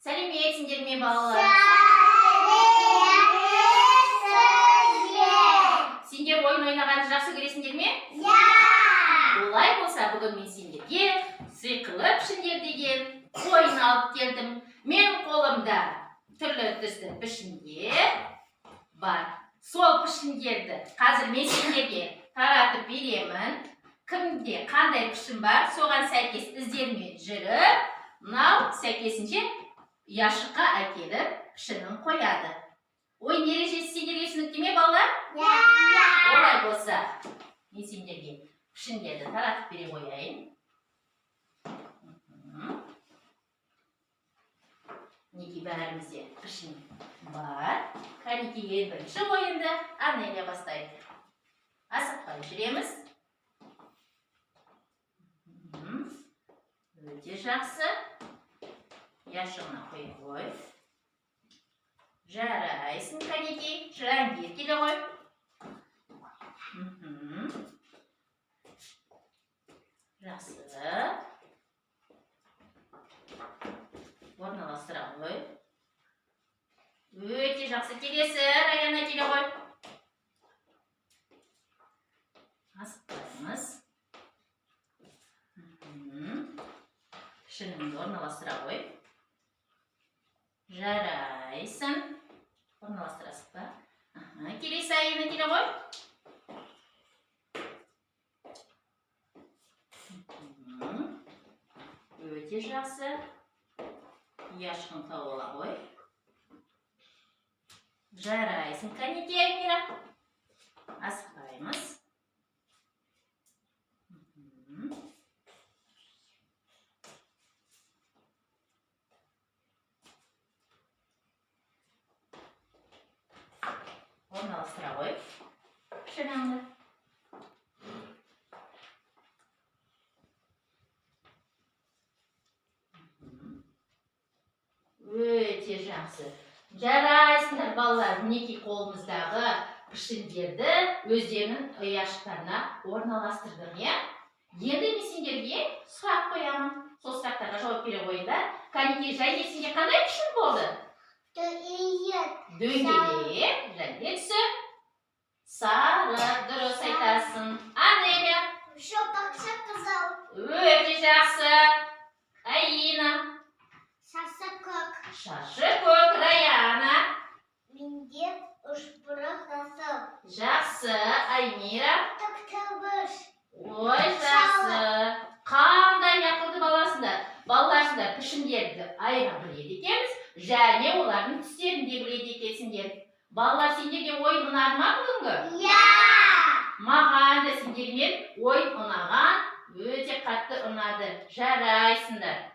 Сәлеметсіңдер ме, балалар? Сәлеметсіздер. Сендер ойын ойнағанды жақсы көресіңдер ме? Иә. Олай болса, бүгін мен сендерге «Сиқырлы пішіндер» деген ойын алып келдім. Менің қолымда түрлі түсті пішіндер бар. Сол пішіндерді қазір мен сендерге таратып беремін. Кімде қандай пішін бар, соған сәйкес іздерімен жүріп, мынау сәйкесінше ұяшыққа әкеліп пішінін қояды. Ойын ережесі сендерге түсінікті ме, балалар? Иә. Олай болса, мен сендерге пішіндерді таратып бере қояйын. Мінекей, бәрімізде пішін бар. Кәнекей, ең бірінші ойынды Анеля бастайды. Асықпай жүреміз. Өте жақсы. Ұяшығына қоя ғой. Жарайсың, кәнекей. Жангир, келе ғой. Жақсы. Орналастыра ғой. Өте жақсы. Келесі, Раяна, келе ғой. Асықпаймыз. Пішініңді орналастыра ғой. Жарайсың. Орналастырасың ба? Аха, келесі, Айна, келе ғой. Өте жақсы. Ұяшығын тауып ала ғой. Жарайсың, кәнекей, Аймира. Асықпаймыз. Орналастыра ғой пішініңді. Өте жақсы. Жарайсыңдар, балалар. Мінекей, қолымыздағы пішіндерді өздерінің ұяшықтарына орналастырдық, иә? Енді мен сендерге сұрақ қоямын. Сол сұрақтарға жауап бере қойыңдар. Кәнекей, Жайгер, сенде қандай пішін болды? Дөңгелек. Дөңгелек және түсі сары. Дұрыс айтасың. Анеля? Шопақша қызыл. Өте жақсы. Аина? Шашы көк. Шашы көк. Раяна? Менде үшбұрыш жасыл. Жақсы. Аймира? Тоқтабыш. Ой, жақсы. Қандай ақылды баласыңдар. Балаларсыңдар, пішіндерді айыра біледі екенбіз және олардың түстерін де біледі екенсіңдер. Балалар, сендерге ойын ұнады ма бүгінгі? Иә. Маған да сендермен ойын ұнаған, өте қатты ұнады. Жарайсыңдар.